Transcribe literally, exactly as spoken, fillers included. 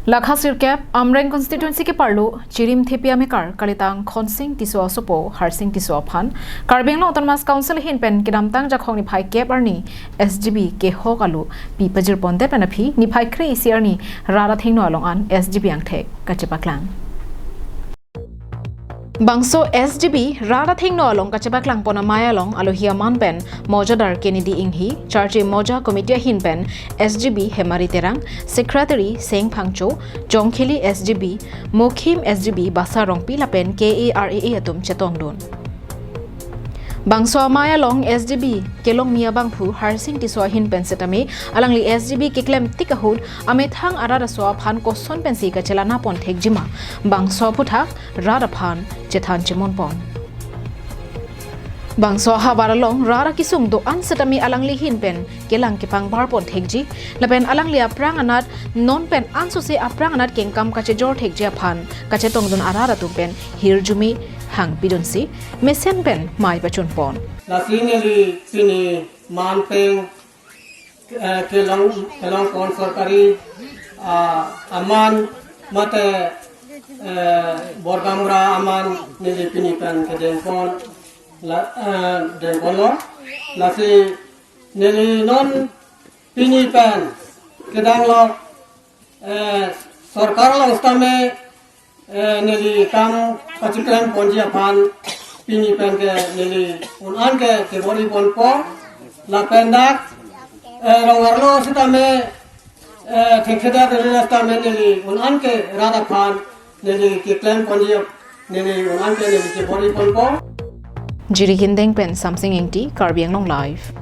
Lakha sirkep, Amreng constituency keparlo Chirimthepi amekar kalitang Khonsing Tisso asopo Harsing Tisso aphan Karbi Anglong Autonomous Council ahin pen kedamtang Jakhong niphai kep arni S G B kehok alo pi pajirpondet pen aphi niphai kre-isi arni rat athengno along an S G B angthek kachepaklang. Bangso S G B rat athengno along kachepaklangpon amei along alohi aman pen Mojadar Kennedy Inghi, Charje Moja Committee ahin pen S G B Hemari Terang, Secretary Seng Phangcho, Jongkheli S G B, Mokhim S G B Basa Rongpi lapen K A R A A atum chetongdun. Bangso amei along S G B kelongmi abangphu Harsing Tisso ahin pen setame alangli S G B keklem tik ahut amethang arat aso aphan koson pensi kachelanapon thekjima, bangso aphuthak rat aphan chethan chemonpon. Bangso ahavar along rat akesung do-an setame alangli ahin pen kelang kepangbarpon thekji lapen alangli aphrang anat non pen ansose aphrang anat kengkam kachejor thekji aphan kachetongdun arat atum pen hirjume hangpidunsi mesen pen mei pachunpon. Lasi neli pini manpeng, eh, kelong, kelongpon sorkari, ah, aman mate, eh, borgamra aman neli pini pen kedengpon la, eh, dengponlo. Lasi neli non pini pen kedang lo, eh, sorkar along setame, eh, neli kam kachiklemponji aphan pini pen ke neli un-an ke kebor-iponpo lapen dak, eh, rong arlo setame, eh, thekthedet neli setame neli un-an ke rat aphan neli keklemponji ap-, neli un-an ke neli kebor-iponpo. Jirikindeng pen Samsing Ingti, Karbi Anglong Live.